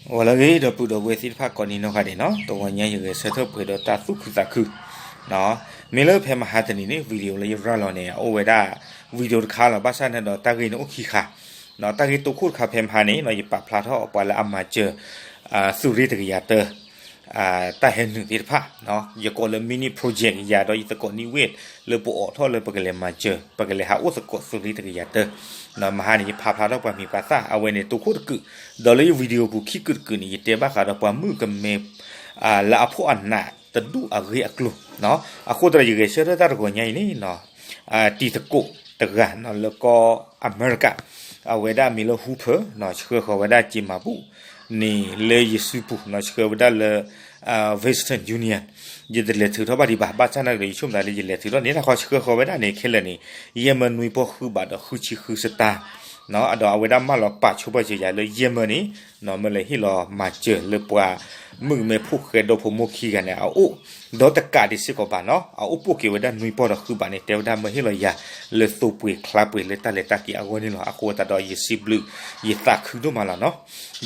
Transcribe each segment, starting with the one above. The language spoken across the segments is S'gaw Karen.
ဂီၤလၢအဂ့ၤ ဒီပုၢ်ဒီဝဲၢ်သ့ၣ်တဖၣ်ကိးနံၤနီၢ်ဂၤဒဲးနီၤ, တဂီၤညါယဂဲၤဆၢထၢၣ်ပှဲၤဒီးတၢ်သူၣ်ခုသးခုနီၤ. မ့ၢ်လၢဖဲမဟါတနံၤန့ၣ် video လၢယရၤလီၤန့ၣ် အအိၣ်ဝဲဒၣ် video တခါလီၤ. ဘၣ်ဆၣ်န့ၣ်ဒီးတၢ်ဂ့ၢ်န့ၣ်အိၣ်ခံခါနီၤ. တၢ်ဂ့ၢ်တိခိၣ်တခါဖဲမဟါန့ၣ်နီၤ ယပာ်ဖျါထီၣ်ပှၤလၢအမၤစၢၤ သုးရ့ၣ်တကယၤတၢ တၢ်ဟဲနုာ်သ့ၣ်တဖၣ်, ယကိးလၢ mini project ယၤဒီးယသကိးနံၣ်ဝ့ၢ် လၢပအိးထီၣ်လၢပကလဲၤမၤစၢၤ ပကလဲၤဟးအိၣ်သကိးသုးရ့ၣ်တကယၤတၢ. မဟါန့ၣ် ယဖးဖျါထီၣ်ပှၤမံၤပှၤသၣ် အဝဲန့ၣ်တိခိၣ်တကုာ်, ဒီးလၢယ video ပူၤခံကုာ်တကုာ်န့ၣ် ယတဲဘၣ်ဃးဒီးပှၤမုၣ်ကမဲ လၢအဖှီၣ်အနးတဒူၣ်အဂ့ၢ်အကျိၤ, အဃိသတးဒီးယဂဲၤဆၢထၢၣ်တၢ်တဂီၤညါအံၤန့ၣ် တံၤသကိးတဂၤလၢကီၢ်အမဲရကၤ, အဝဲဒၣ်မံၤလၢ Hooper ဆှၢဃီၤဝဲဒၣ်စ့မၤဘူၣ်န့ၣ်လၢယစုပူၤ, ဆှၢဝဲဒၣ်လၢ Western Union, ယတလဲၤထုးထီၣ်ဘၣ်ဒံးဘၣ်. ဘၣ်ဆၣ်နာ်က့ဒီး ယဆိကမိၣ်သးလၢယလဲၤထုးထီၣ်န့ၣ် တၢ်ခီဆှၢဃီၤဝဲဒၣ်န့ၣ် ခဲလၢာ်န့ၣ် ယဲၢ်မၢနွံပီၢ်ဃုဘးဒီးဃုဆံဃုစတၢ်, ဒီးအဝဲဒၣ်မၢလီၤပာ်ဆိပာ်စၢၤယၤလၢယဲၢ်မၢန့ၣ် မၢလဲၤဟ့ၣ်လီၤမၤစၢၤလၢပှၤမုၣ်ကမဲဖိဃဲဒီဖိမိၢ်ခံဂၤန့ၣ်အအိၣ်, ဒီးတကးဒံးစ့ၢ်ကီးဘၣ်နီၤ အအိၣ်ပိၢ်က့ၤဝဲဒၣ်နွံပီၢ်ဒီးဃုဘးန့ၣ် တဲဝဲဒၣ်မၢဟ့ၣ်လီၤယၤလၢသိပှ့ၤချါပှ့ၤလၢတၢ်လဲၤတၢ်က့ၤအဂီၢ်န့ၣ်လီၤ. အဃိသတးဒီးယစံးဘျုးယသးခုဒိၣ်မးလီၤနီၤ.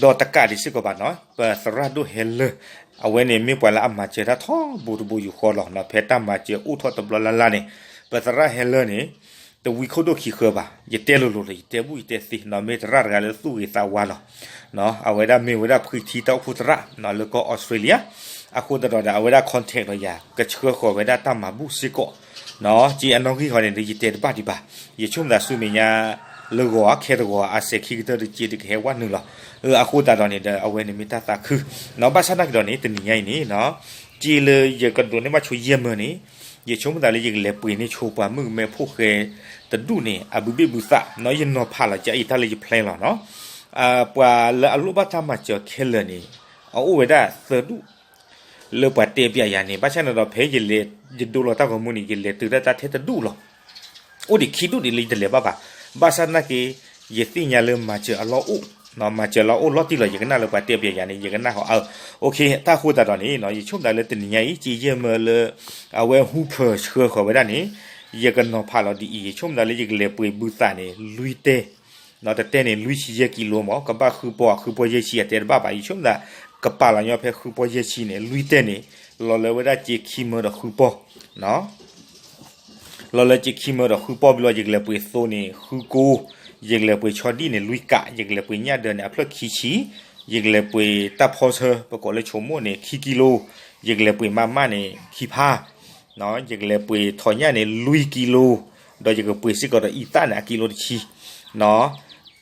ဒီးတကးဒံးစ့ၢ်ကီးဘၣ်နီၤ ပသရၣ်ဒိၣ်ဟဲလၢ အဝဲန့ၣ်မ့ၢ်ပှၤလၢအမၤစၢၤတၢ်ထီဘိတဘိယူၢ်ဃီလီၤနီၤ. ဖဲတၢ်မၤစၢၤအိၣ်ထီၣ်တဘျီလၢ်လၢ်န့ၣ် ပသရၣ်ဟဲလၢန့ၣ် တဝံခိၣ်ဒိၣ်ခံဃၢဘၣ်, ယတဲလိၤလိၤလီၤ ယတဲဘူၣ်ယတဲသ့နီၤ, မ့ၢ်သရၣ်တဂၤလၢသူၣ်ဂ့ၤသးဝါလီၤ. အဝဲဒၣ်မ့ၢ်ဝဲဒၣ်ဖှံထံတၢ်အိၣ်ဖှိၣ်သရၣ်နီၤ လၢကီၢ်အီစထြ့လယါ, အဃိသတးဒီးအဝဲဒၣ် contact လီၤယၤ ကဆှၢဃီၤဝဲဒၣ်တၢ်မၤဘူၣ်စ့ၢ်ကီးနီၤ. က့အနီၣ်ဂံၢ်ဃီန့ၣ်ဒီး ယတဲတဘၣ်ဒံးဘၣ်, ယဆိကမိၣ်သးဆူမဲာ်ညါ လၢဂီၤခဲတဂီၤ အစဲၤခံကတၢၢ်တက့ဒီးကဟဲဝဲနုာ်လီၤ. အဃိသတးဒီးန့ၣ်ဒီး အဝဲန့ၣ်မ့ၢ်တၢ်သးခုနီၤ. ဘၣ်ဆၣ်နာ်က့ဒီးန့ၣ် တနံၤညါအံၤန့ၣ်နီၤ က့လၢယကဒိးန့ၢ်ဘၣ်ဆိယဲၢ်မၢန့ၣ် ယဆိကမိၣ်သးလၢယကလဲၤပှ့ၤန့ၢ်ဆိပှၤမုၣ်ကမဲဖိဃဲတဒူၣ်န့ၣ် အဘုဘ့ၣ်ဘုသးနီၤ. ယနီၤဖးလီၤက့အံၤတၢ်လၢယ plan လီၤနီၤ. ပှၤလၢအလိၣ်ဘၣ်တၢ်မၤစၢၤခဲလၢာ်န့ၣ် အအိၣ်ဝဲဒၣ်သၢဒူၣ် လၢပှၤတဲပျးယၤန့ၣ်, ဘၣ်ဆၣ်န့ၣ်ဒီး ဖဲယလဲၤ ယဒိလီၤတၢ်ဂီၤမူန့ၣ် ယလဲၤတုၤဒၣ်တၢ်ထဲတဒူၣ်လီၤ. အိၣ်ဒံးခံဒူၣ်ဒံးလၢယတလဲၤဘၣ်ဘၣ်. ဘၣ်ဆၣ်သနာ်က့ ယသ့ၣ်ညါလၢမၤစၢၤအလီၢ်အိၣ်, မၤစၢၤလီၤအိၣ်လီၤတံၢ်လီၤ. ယကနၣ်လၢပှၤတဲပျးယၤန့ၣ် ယကနၣ်ဟီအါ. တၢ်ဃိသတးဒီးန့ၣ် ယဆိကမိၣ်သးလၢတနံၤညါအံၤ က့ယဲၢ်မၢလၢ အဝဲ Hooper ဆှၢဃီၤဝဲဒၣ်န့ၣ် ယကနီၤဖးလီၤဒ်အံၤ, ယဆိကမိၣ်သးလၢယကလဲၤပှ့ၤဘုသးန့ၣ် လွံၢ်တဲ တတဲန့ၣ် လွံၢ်ဆံယဲၢ်ကံလိမး, ကဘၣ်ဃုပီၢ် ဃုပီၢ်ယဲၢ်ဆံအတဲတဘၣ်ဘၣ်. ယဆိကမိၣ်သး ကပာ်လီၤညီဖဲဃုပီၢ်ယဲၢ်ဆံန့ၣ် လွံၢ်တဲန့ၣ် လီၤလၢဝဲဒၣ်စ့ခံမၢဒီးဃုပီၢ် လီၤလၢစ့ခံမၢဒီးဃုပီၢ်ဘျီ ယကလဲၤပှ့ၤသိန့ၣ် ဃုကိ, ယကလဲၤပှ့ၤဆီဒံၣ်န့ၣ် လွံၢ်ကး, ယကလဲၤပှ့ၤညၣ်ဒၢန့ၣ် အဖျၢၣ်ခံဆံ, ယကလဲၤပှ့ၤတၢ်ဖီဆၢ ပကိးလၢဆိမိၣ်န့ၣ် ခံကံလိ, ယကလဲၤပှ့ၤမးမးန့ၣ် ခံဖါ ယကလဲၤပှ့ၤထိးညၣ်န့ၣ် လွံၢ်ကံလိ, ဒီးယကပှ့ၤစ့ၢ်ကီးဒီးအံသၣ်န့ၣ် အကံလိတဆံ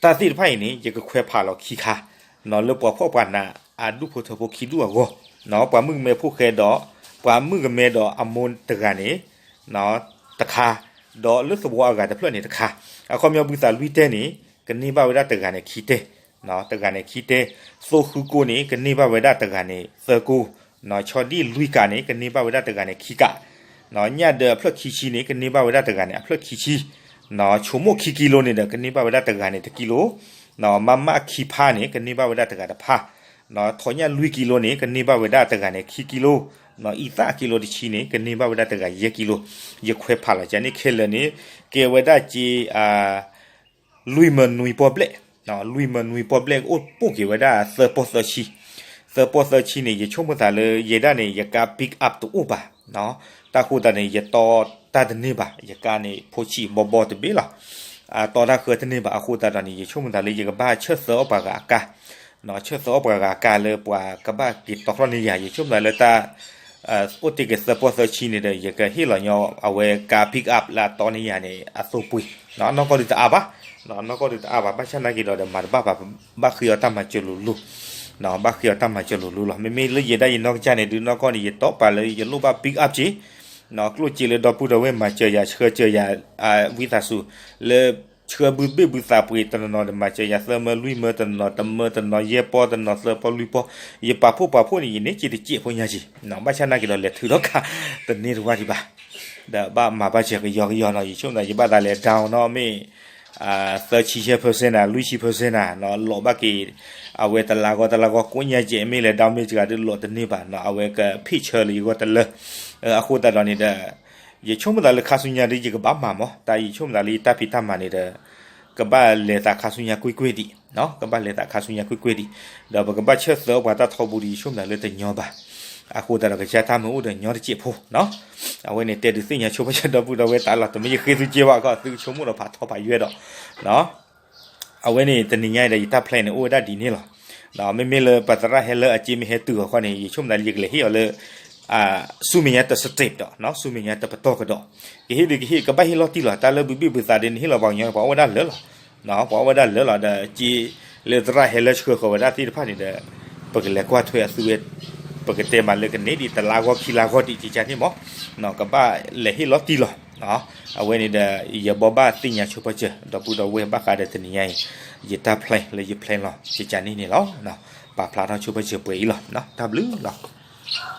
တၢ်သ့ၣ်တဖၣ်အံၤန့ၣ် ယကခွဲးဖးလီၤခံခါ လၢပှၤဖှီၣ်ပှၤနးအဒူၣ်ဖိထၢဖိခံဒူၣ်အဂီၢ်, ပှၤမုၣ်ကမဲဖိဃဲဒီး ပှၤမုၣ်ကမဲဒီးအမိၢ်တဂၤန့ၣ် တခါ, ဒီးလၢသဝီအဂၤတဖျၢၣ်န့ၣ်တခါ, အခီပညီဘုသးလွံၢ်တဲန့ၣ် ကန့ၢ်ဘၣ်ဝဲဒၣ်တဂၤန့ၣ်ခံတဲ, တဂၤန့ၣ်ခံတဲ, သိဃုကိန့ၣ် ကန့ၢ်ဘၣ်ဝဲဒၣ်တဂၤန့ၣ်သၢကိ, ဆီဒံၣ်လွံၢ်ကးန့ၣ် ကန့ၢ်ဘၣ်ဝဲဒၣ်တဂၤန့ၣ်ခံကး, ညၣ်ဒၢအဖျၢၣ်ခံဆံန့ၣ် ကန့ၢ်ဘၣ်ဝဲဒၣ်တဂၤန့ၣ် အဖျၢၣ်ခံဆံ, ဆိမိၣ်ခံကံလိန့ၣ်ဒီး ကန့ၢ်ဘၣ်ဝဲဒၣ်တဂၤန့ၣ်တကံလိ, မးမးခံဖါန့ၣ် ကန့ၢ်ဘၣ်ဝဲဒၣ်တဂၤတဖါ, ထိးညၣ်လွံၢ်ကံလိန့ၣ် ကန့ၢ်ဘၣ်ဝဲဒၣ်တဂၤန့ၣ်ခံကံလိ, အံသၣ်အကံလိတဆံန့ၣ် ကန့ၢ်ဘၣ်ဝဲဒၣ်တဂၤယဲၢ်ကံလိ, ယခွဲးဖးလီၤကန့ၣ်ခဲလၢာ်န့ၣ် ကဲဝဲဒၣ်စ့ လွံၢ်မၢနွံပီၢ်ဘျဲၣ်, လွံၢ်မၢနွံပီၢ်ဘျဲၣ် အိၣ်ပိၢ်က့ၤဝဲဒၣ်သၢပီၢ်သၢဆံ, သၢပီၢ်သၢဆံန့ၣ် ယဆိကမိၣ်သးလၢယဲဒၣ်န့ၣ် ယကါ pick up တအိၣ်ဘၣ်, တၢ်ဃိသတးန့ၣ် ယတီတၢ်တန့ၢ်ဘၣ်, ယကါန့ၣ် ဖိဆံးဘီဘီတဘ့ၣ်လီၤ, တီတၢ်ဃၢတန့ၢ်ဘၣ်. အဃိသတးဒီးန့ၣ် ယဆိကမိၣ်သးလၢယကဘၣ်ဆၢသၢအီၣ်ပှၤဂၤအကါ, ဆၢသၢအီၣ်ပှၤဂၤအကါလၢပှၤကဘၣ်က့ၤတီထီၣ်န့ၢ်ယၤ, ယဆိကမိၣ်သးလၢတၢ် အိၣ်တ့ၢ်က့ၤသၢပီၢ်သၢဆံန့ၣ်ဒီး ယကဟ့ၣ်လီၤညီအဝဲကါ pick up လၢအတီန့ၢ်ယၤန့ၣ် အသိပှ့ၤ, အနီၢ်ကီၢ်ဒုးတအါဘၣ်, အနီၢ်ကီၢ်ဒုးတအါဘၣ်, ဘၣ်ဆၣ်နာ်က့ဒီးဒီးမၤတဘၣ်ဘၣ်, ဘၣ်ဃ့အီၤတၢ်မၤစၢၤလိၤလိၤ, ဘၣ်ဃ့အီၤတၢ်မၤစၢၤလိၤလိၤလီၤ. မ့မ့ၢ်လၢယဲဒၣ်ယနီၢ်ကစၢ်န့ၣ် ဒုးနီၢ်ကီၢ်န့ၣ် ယတီပာ်လၢယလိၣ်ဘၣ် pick up က့ၤ ကျိၣ်စ့လၢဒီပုၢ်ဒီဝဲၢ်မၤစၢၤယၤ ဆှၢစၢၤယၤ ဝံသးစူၤ လၢဆှၢဘုဘ့ၣ်ဘုသးပှ့ၤတနီၤနီၤဒီး မၤစၢၤယၤသၢမၢလွံၢ်မၢတနီၤ တမၢတနီၤ ယဲၢ်ပီၢ်တနီၤသၢပီၢ်လွံၢ်ပီၢ်, ယပာ်ဖှိၣ်ပာ်ဖှိၣ်န့ၣ် ယန့ၢ်စ့တစဲးဖိညါက့ၤ, ဘၣ်ဆၣ်နာ်က့ဒီးလဲၤထုးထီၣ်ခါ တန့ၢ်တဝၢ်ဒံးဘၣ်, ဒီးဘၣ်မၤဘၣ်စၢၤကယီကယီနီၤ, ယဆိကမိၣ်သးယဘၣ်သးလဲၤ down နီၤ မ့ၢ် သၢဆံယဲၢ် percent နၤ လွံၢ်ဆံ percent နၤ လီၤဘၣ်က့ၤ အဝဲတလါဂီၢ်တလါဂီၢ်ကိးညါကဲး မ့ၢ်လဲၤ down မ့ၢ်စှၤဒုးလီၤတန့ၢ်ဘၣ်နီၤ, အဝဲကဖ့ၣ်ဆၢလၢယဂီၢ်တလၢ, အဃိသတးဒီးန့ၣ်ဒီး ယဆိကမိၣ်သးလၢခါဆူညါဒုး ယကဘၣ်မၤမး, တၢ်ယဆိကမိၣ်သးလၢယတၢ်ဖံးတၢ်မၤန့ၣ်ဒီး ကဘၣ်လဲၤသးခါဆူညါကွ့ၢ်ကွ့ၢ်ဒံး, ကဘၣ်လဲၤသးခါဆူညါကွ့ၢ်ကွ့ၢ်ဒံး, ဒီးပကဘၣ်ဆၢသၢပှၤတၢ်ထီဘိဒီး ယဆိကမိၣ်လၢတညီဘၣ်. အဃိသတးဒီး ကစၢ်တၢ်မၢအိၣ်ဒီးညီတစဲးဖိ, အဝဲန့ၣ်တဲဒုးသ့ၣ်ညါဆိပာ်စၢၤဒီပုၢ်ဒီဝဲၢ်တၢ်လီၤ. တမ့ၢ်ယဃ့သုက့ဘၣ်ခီ သုကဆိကမိၣ်ဒီးဖးထီဖးယွဲၢ်ဒီး အဝဲန့ၣ်တနံၤညါအံၤဒီး ယတၢ် plan န့ၣ် အိၣ်ဝဲဒၣ်ဒ်န့ၣ်လီၤ. မ့မ့ၢ်လၢပသရၣ်ဟဲလၢအစ့မ့ၢ်ဟဲတုၤအီၤခီန့ၣ် ယဆိကမိၣ်သးလၢယကလဲၤဟ့ၣ်အီၤလၢ ဆူမဲာ်ညါတ step ဒီး ဆူမဲာ်ညါတပတီၢ်ကဒီး, ကဟ့ၣ်ဒုးကဟ့ၣ် ကဘၣ်ဟ့ၣ်လီၤတံၢ်လီၤ. တၢ်လၢဘုဘ့ၣ်ဘုသးဒီး နဟ့ၣ်လီၤပှၤကညီန့ၣ် ပှၤအိၣ်ဝဲဒၣ်လၢာ်လီၤ. ပှၤအိၣ်ဝဲဒၣ်လၢာ်လီၤ. ဒီးစ့လၢသရၣ်ဟဲလၢဆှၢဃီၤဝဲဒၣ်သ့ၣ်တဖၣ်န့ၣ်ဒီး ပကလဲၤကွၢ်ထွဲအသုဝဲ, ပကတဲမးလၢကန့ၢ်ဒံးတလါဂီၢ်ခံလါဂီၢ်ဒံး ကကန့ၣ်မး, ကဘၣ်လဲၤဟ့ၣ်လီၤတံၢ်လီၤ. အဝဲန့ၣ်ဒီး ယဘိးဘၣ်သ့ၣ်ညါဆိပာ်စၢၤ ဒီပုၢ်ဒီဝဲၢ်ဘၣ်ဃးဒီးတနံၤညါအံၤ ယတၢ် plan လၢယ plan လီၤ ကကန့ၣ်န့ၣ်လီၤ. ပာ်ဖျါထီၣ်ဆိပာ်စၢၤပှဲၤအံၤလီၤ. တၢ်ဘျုးလီၤ.